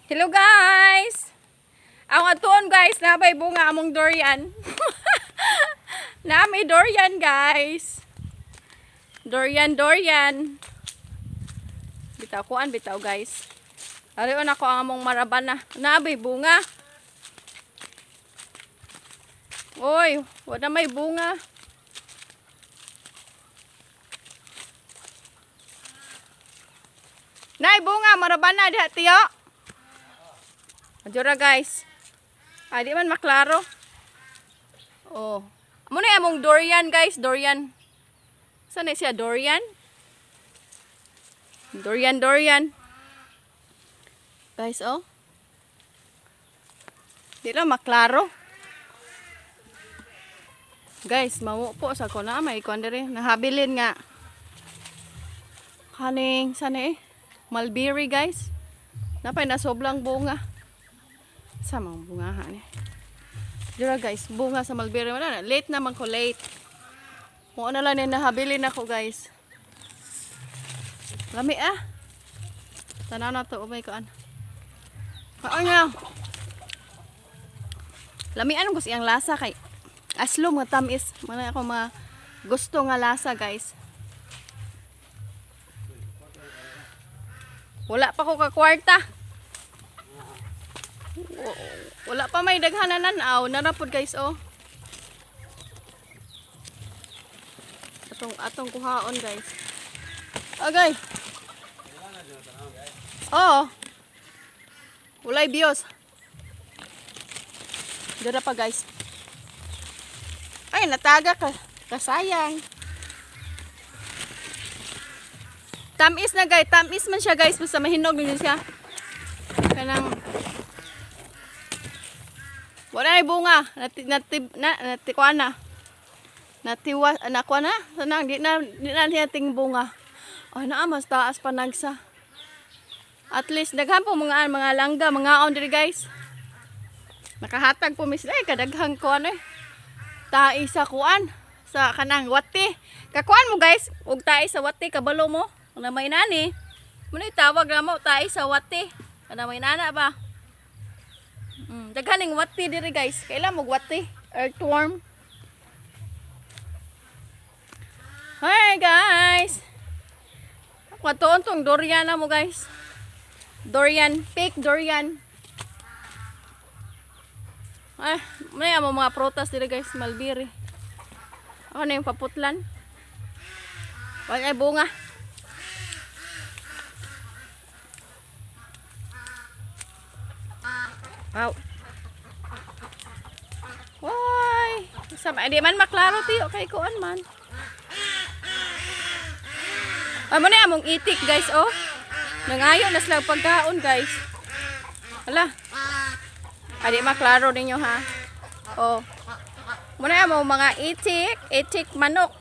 Hello, guys! Ang atuon, guys, nabay bunga among durian. Na may durian, guys. Durian, durian. Bitaw kuan bitaw, guys. Arion ako ang among marabana. Nabay bunga. Oy, wala may bunga. Nay bunga marabana diha, tiyo. Adjora, guys. Ay, di man maklaro. Oh. Amo na among durian, guys, durian. Saan na siya durian? Durian, durian. Guys, oh. Di lang maklaro. Guys, mamu po sa ko na may kuan diri nahabilin nga. Kaning sana eh? Mulberry, guys. Napay na soblang bunga. Sa mga bunga ha ni. Dira, guys, bunga sa mulberry, wala na. Late naman ko, late. Mo na lang ni nahabilin ako, guys. Lami ah. Tanaw na to umay kuan. Kaon nga. Lami anong gusto iyang lasa kay aslom nga tamis. Mana ako mga gusto nga lasa, guys. Wala pa ko ka kwarta. Wala pa may daghanan aw. Narapod, guys, oh. Atong atong kuhaon, guys. Agay. Oo. Walay bios. Dira pa, guys. Ay, nataga ka. Kasayang. Tamis na, guys. Tamis man siya, guys. Basta mahinog din siya. Kanang wala na bunga. Nati, nati, na, nati, kuha na. Natiwa, nakuha na. Sanang, di na niya ting bunga. Ay, naa, mas taas pa nagsa. At least, daghan po mga, mga langga, mga on diri, guys. Nakahatag po mis ay kadaghang ko ano eh. Tai sa kuan sa kanang wati. Kakuan mo, guys, og tai sa wati kabalo mo. Una may nani. Muna tawag na mo tai sa wati. Kana may nana ba? Daghan ning wati diri, guys. Kailan mo wati? Earthworm. Hi, guys. Ako tong durian na mo, guys. Durian, fake durian. Ay, may amo mga prutas diri, guys, mulberry. Ako na yung paputlan. Wala ay bunga. Wow. Why? Sa di man maklaro tiyo kay kuan man. Ay mo na among itik, guys, oh. Nangayo na sila pagkaon, guys. Hala. Adi maklaro ninyo ha. Oh. Muna mo mga itik, itik manok.